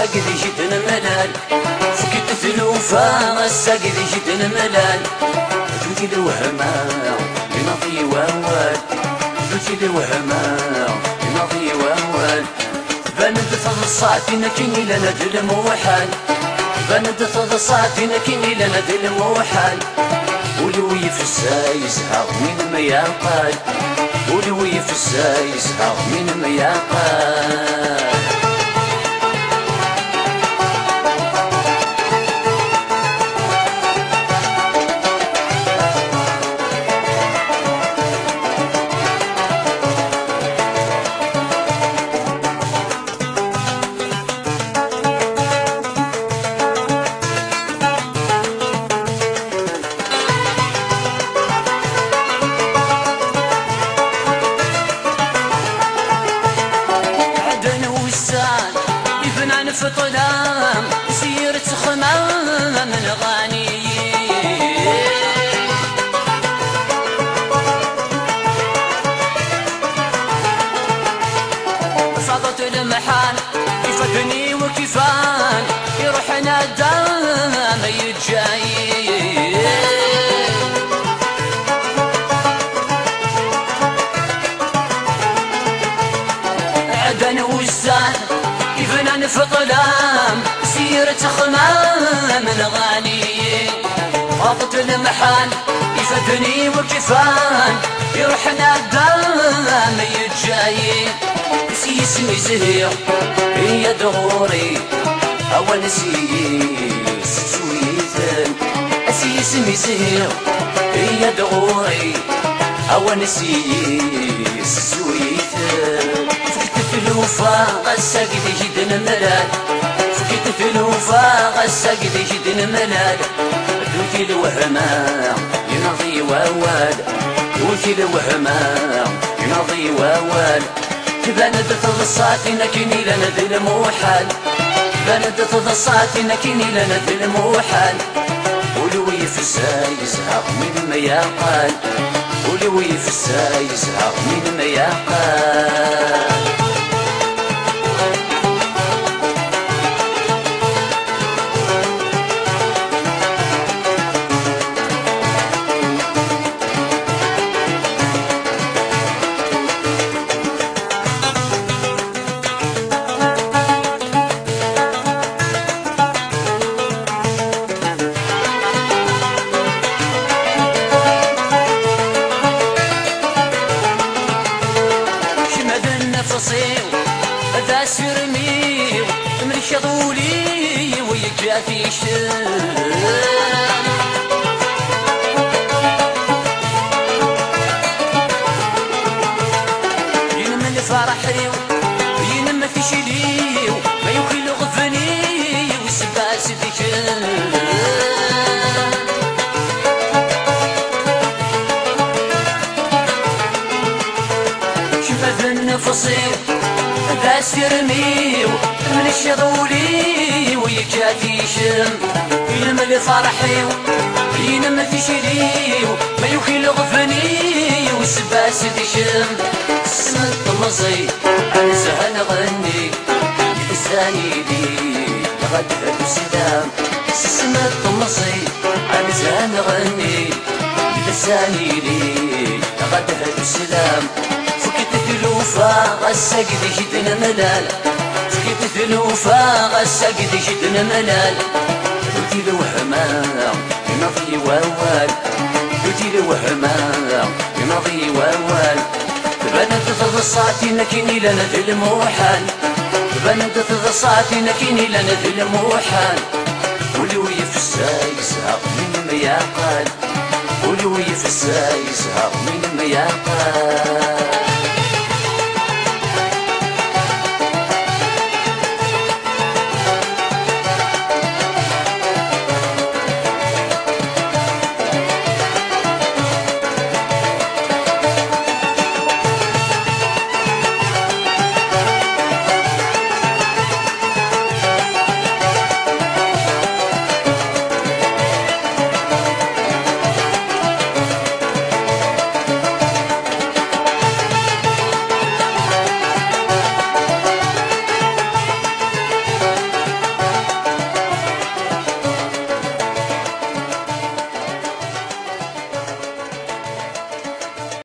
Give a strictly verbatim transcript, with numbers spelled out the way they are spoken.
Ass-agi deg i d-nemlal, fket tlufa, ass-agi deg i d-nemlal. Dut i lewhama, inaḍ-iyi wawal. Dut i lewhama, inaḍ-iyi wawal. Tban-d teḍsa tin akken ilan d lmuḥal. Tban-d teḍsa tin akken ilan d lmuḥal. Ul-iw yefsa yezha mi nemyaqal. Ul-iw yefsa yezha mi nemyaqal. Ɛeddan wussan, ibnan f ṭṭlam, s yir ttexmam nɣan-iyi. Faḍet lemḥan, ifadden-iw kifan, iruḥ nadam yeǧǧa-yi. Ɛeddan wussan, ibnan f ṭṭlam, s yir ttexmam nɣan-iyi. Faḍet lemḥan, ifadden-iw kifan, iruḥ nadam yeǧǧa-yi. S yisem-is ihi, iyya-d ɣur-i, awanes-iyi, ssew-iten. S yisem-is ihi, iyya-d ɣur-i, awanes-iyi, ssew-iten. Fket tlufa, ass-agi deg i d-nemlal. Fket tlufa, ass-agi deg i d-nemlal. Dut i lewhama, inaḍ-iyi wawal. Dut i lewhama, inaḍ-iyi wawal. Tban-d teḍsa tin akken ilan d lmuḥal. Tban-d teḍsa tin akken ilan d lmuḥal. Ul-iw yefsa yezha mi nemyaqal. Ul-iw yefsa yezha mi nemyaqal. Kemm d nnefs-iw, d asirem-iw, temlek ul-iw yekkat ikel. Yinem lferḥ-iw, yinem tikli-w, ma yuki leɣben-iw, sebba-s d kemm. Kemm d nnefs-iw, d asirem-iw, temlek ul-iw, yekkat ikem. Yinem lferḥ-iw, yinem tikli-w, ma yuki leɣben-iw, sebba-s d kemm. Sesmet temẓi, ad nezha nɣenni, di tezanili, ɣad d uslam. Sesmet temẓi, ad nezha nɣenni, di tezanili, ɣad d uslam. Fket tlufa, ass-agi deg i d-nemlal. Fket tlufa, ass-agi deg i d-nemlal. Dut i lewhama, inaḍ-iyi wawal. Dut i lewhama, inaḍ-iyi wawal. Tban-d teḍsa tin akken ilan d lmuḥal. Tban-d teḍsa tin akken ilan d lmuḥal. Ul-iw yefsa yezha mi nemyaqal. Ul-iw yefsa yezha mi nemyaqal.